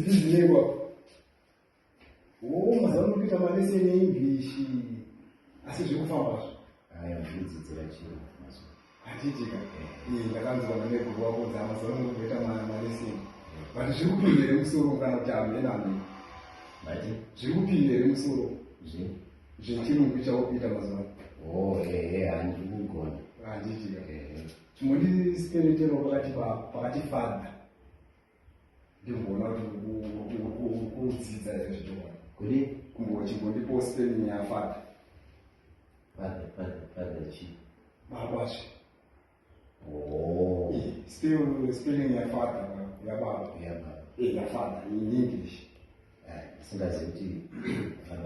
Busy busy nekwa. Oh, mazuva ano kuita malesson eEnglish. Asi zviri kufamba zvo. Aya, ndikudzidzira chiro mazuva. Handiitika. Eh, ndakanzwa nemeguru wako kunzi mazuva ano kuita malesson. But zviri kupinda here musoro kana kuti hamene hamene? Mati? Zviri kupinda here musoro? Zvi? Zvechirungu chauri kuita mazuva ano. Oh, ehe, handiri kugona. Handiitika. Ehe. Chimbondispeletero pakati pakati father. Ndimboona kuti uri kudzidza here zvechokwadi. Kudi? Kumbo chimbondipawo spelling yafather. Father, father, father chi? Baba zve. Oh. Still spelling yafather, yababa. Yababa. Eh, yafather in English. Eh, ndisingazivi kuti father